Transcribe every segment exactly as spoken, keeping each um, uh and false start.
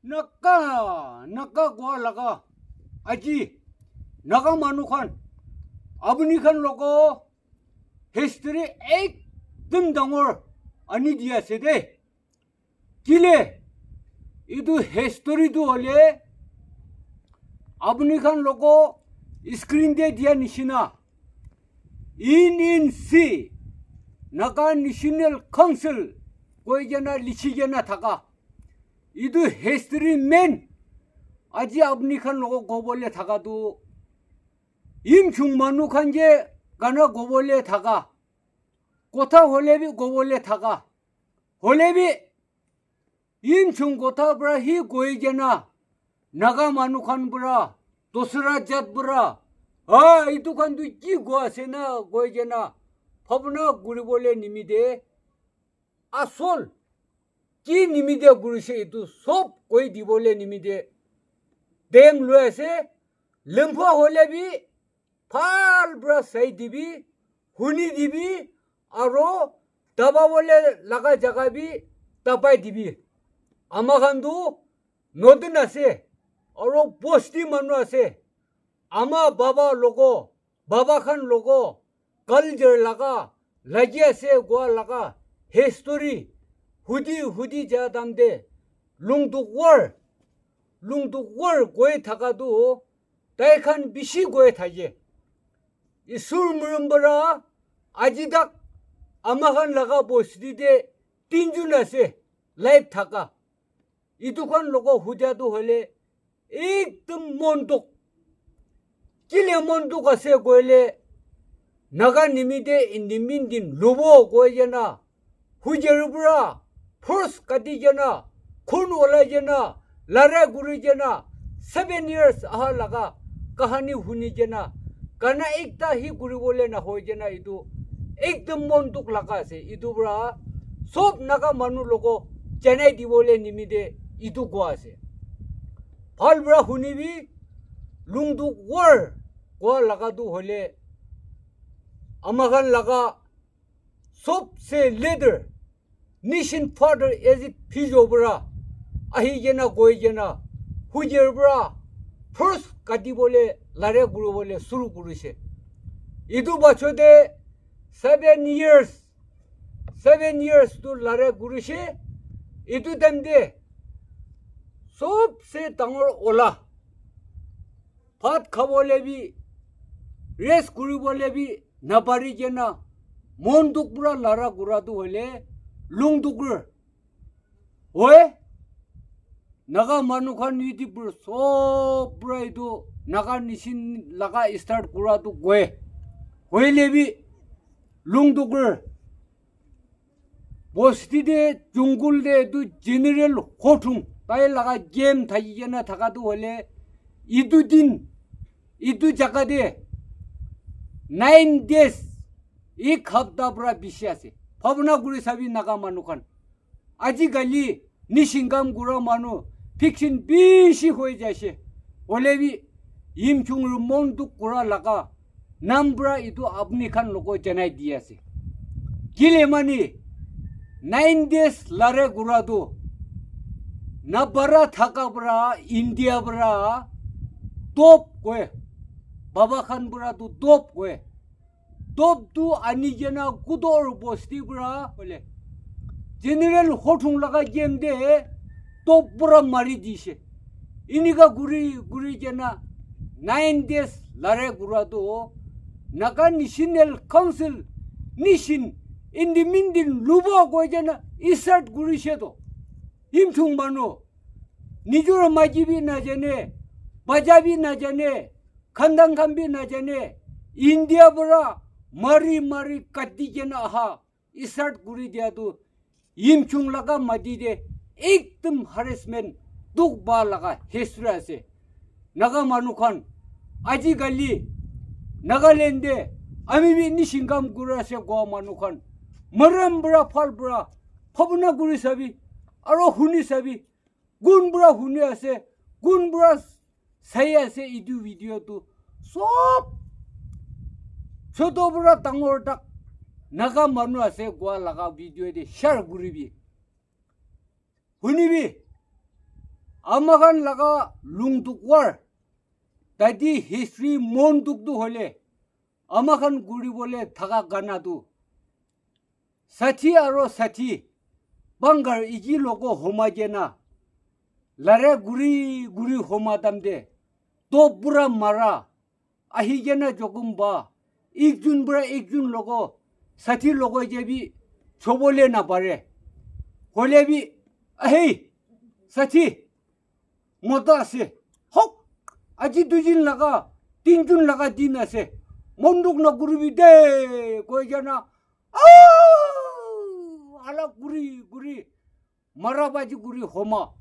Naga, Naga koa laga aji Naga manu khan, apuni khan logo history ekdum dangor ani di ase de. Kile, etu history tu hole apuni khan logo screen te dia nishina N N C, Naga National Council koi kena likhi kena thaka. Etu history main. Aji apni khan logo kobole thaka tu, Yimchung manu khan je gana kobole thaka, kotha hole bi kobole thaka, hole bi Yimchung kotha pra hi koi kena, Naga manu khan pra, dusra jat pra, ha, etu khan tu ki koi ase na koi kena, bhabna kuribole nimite, asol ki nimite kurise etu sob koi dibole nimite time loi ase. Lamba hole bi bhal pra sai dibi, huni dibi, aro dababole laga jaga bi dabai dibi. Ama khan tu notun ase, aro bosti manu ase. Ama baba logo, baba khan logo, culture laga, lagi ase koa laga history hudi hudi ja dam de, Lungduk War, Lungduk War koi thaka tu tai khan bishi koi thake. Isur murum para aji tak ama khan laga bosti te tinjun ase life thaka. Etu khan logo hudia tu hoile ekdum mon dukh. Kile mon dukh ase koile, Naga nimite independent lobo koi kena, hujer pura force kati kena, khun olai kena, larai kuri kena, seven years aha laga kahani huni kena, gana ekta hi kuribole nahoi kena etu ekdum mon dukh laga ase. Etu pura sob Naga manu logo janai dibole nimite etu koa ase. Bhal pura hunibi, Lungduk War koa laga tu hoile ama khan laga sobse leader, nation father Ajit Phyjo pura ahi kena koi kena hujer pura force kati bole larai kuri bole suru kurise. Etu pachote seven years, seven years tu larai kurise. Etu time te sobse dangor ola, bhat khabole bi, rest kuribole bi napari kena, mon dukh pura larai kura tu hoile Lungduk War. Hoi, Naga manu khan niti pura sob pura etu Naga nation laga start kura tu koi. Hoile bi Lungduk War bosti te, jungle te etu General Hotung tai laga game thaki kena thaka tu hoile, etu din, etu jaga te nine days, ek hapta pura bishi ase. Bhabna kuri sabi Naga manu khan. Aji kali nishing kam kura manu fiction bishi hoi jaise. Hoile bi Yimchung ru mon dukh kura laga nam pura etu apni khan logo janai di ase. Kile mani nine days larai kura tu napara thaka pura India pura top koi, baba khan pura tu top koi. Top tu ani kena kudor bosti pura hoile General Hotung laga game te top pura mari dise. Inika kuri kuri kena nine days larai kura tu Naga National Council nation independent lubo koi kena start kurise to. Yimchung manu nijor maji bi najane, baja bi najane, khandan khan bi najane, India pura mari mari kati kena aha start kuri dia tu Yimchung laga mati te ekdum harassment dukh pa laga history ase. Naga manu khan aji kali Nagaland te ami bi nishing kam kuri ase koa manu khan maram pura phal pura bhabna kuri sabi aro huni sabi, kun pura huni ase, kun pura sai ase etu video tu sob choto pura dangor tak Naga manu ase koa laga video te share kuribi. Hunibi, Ama khan laga lungduk war, tadi history mon duk tu hole, ama khan guri bole thaka gana tu. Sathi aro sathi, bangar iji logo homa jena, lare guri guri homa tamde, to pura mara, ahi kena jokum ba, ekjun pura ekjun logo, sathi logo je bi chobole na pare. Hole bi, ahei, sathi, mota ase. Hok, aji dujin laga, tinjun laga din ase. Monduk na kuribi de, koi jana, au, ala kuri, kuri. Marabaji guri homa.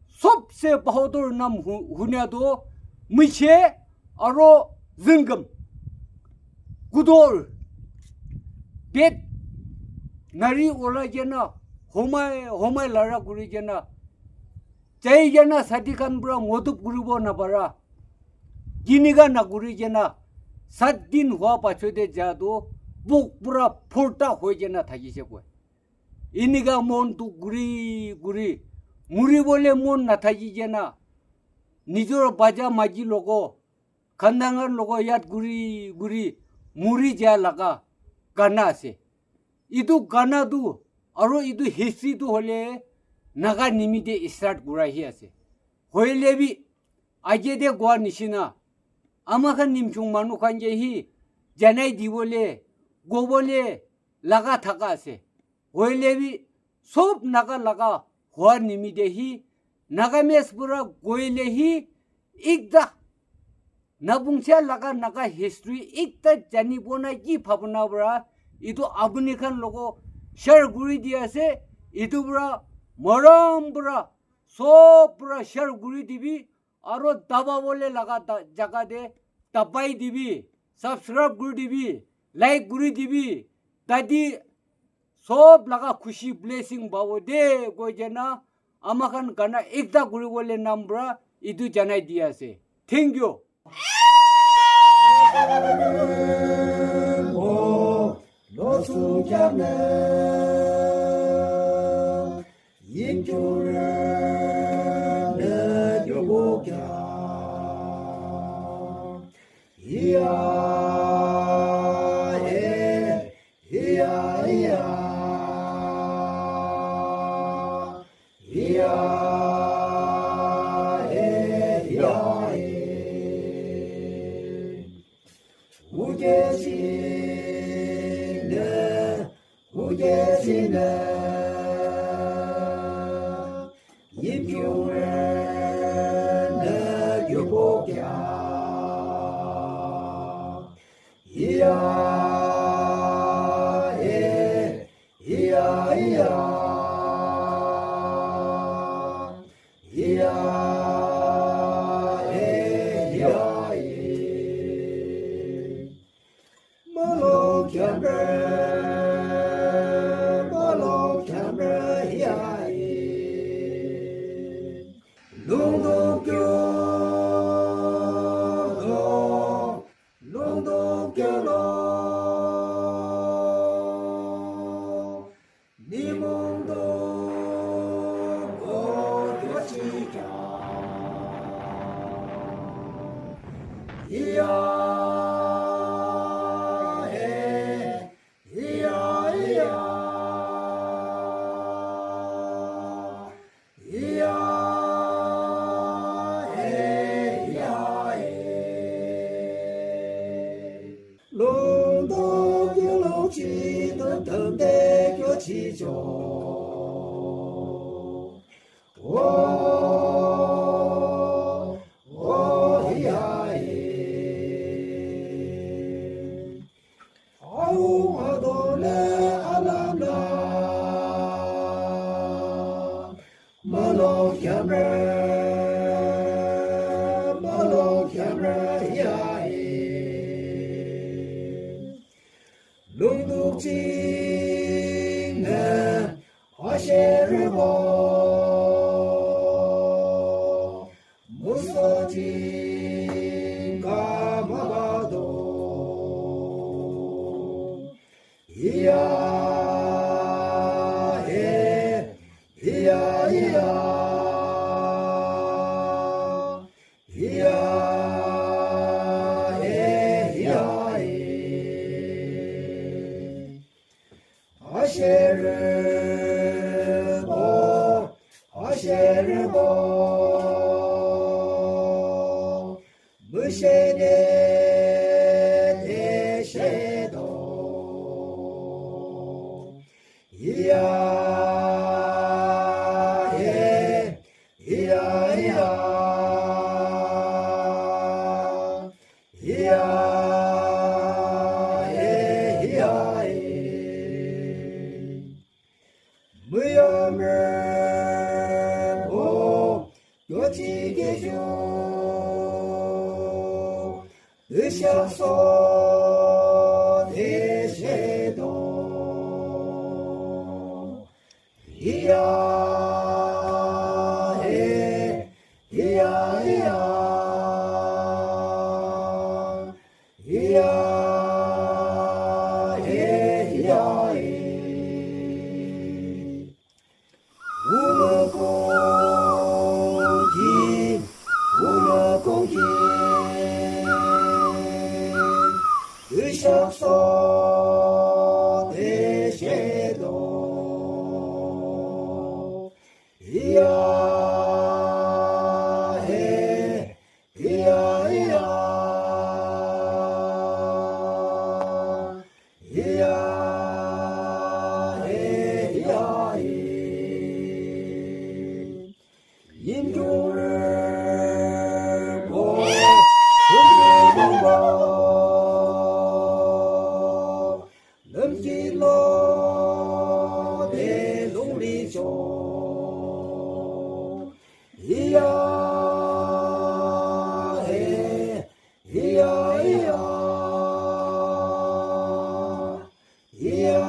Sobse bahadur nam hu-, hunia do, miche aro zingam. Gudor. Bet nari ola jena, homai, homai lara guri jena. Chai jena sadi khan pura modup guribo na para. Giniga na guri jena. Sat din hua pacho de ja do, buk pura phurta hoi jena thaki se koi. Inika mon tu guri guri, muri bole mon nathaki jena, nijor baja maji logo, khandangar logo yat guri guri, muri ja laga gana ase. Itu gana tu, aro itu history tu hole Naga nimite start kura hi ase. Hoile bi, age de gua nishina, ama khan nimchung manu khan je hi, janai dibole, gobole, laga thaka ase. Hoile bi sob Naga laga hua nimite hi, Nagamese pura goile hi ekta nabungcha laga Naga history ekta janibo na ki bhabona pura etu apuni khan logo share kuri di ase. Etu pura morom pura sob pura share kuri dibi. Aro daba bole laga da-, jaga de dabai dibi, subscribe kuri dibi, like kuri dibi, tadi sob laga khushi blessing pabo de koi jana ama khan gana ekta kuri bole nam pura etu janai di ase. Thank you. Shede de shedo. Iya, eh, iya, iya. Iya, eh, iya, eh. Muyamre bo, yochi gejo. Isha so de shedo. Iya, eh, iya, iya. Iya, eh, iya, eh. Ulo kongi, ulo kongi. Ishak so de shedo. Iya, eh, iya, iya. Iya, eh, iya, eh. Yimjure bo, yimjure bo. Lemki lo de lungri cho. Iya, eh, iya, iya. Iya,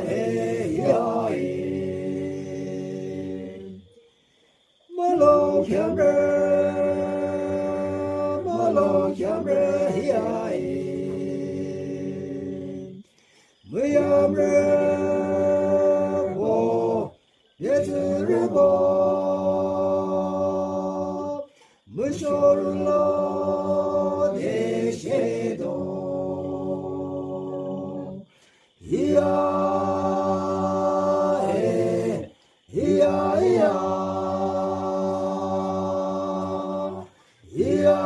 eh, iya, eh. Malo kyamre, malo kyamre, iya, eh. Muyamre, wo, yetsure, wo. Mushorlo de shedo. Iya, eh, iya, iya. Iya,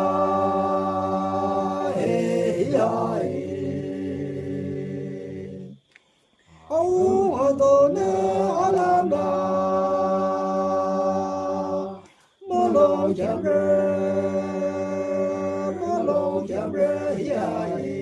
eh, iya, eh. Au adone alama. Molo jamre, molo jamre, iya, iya.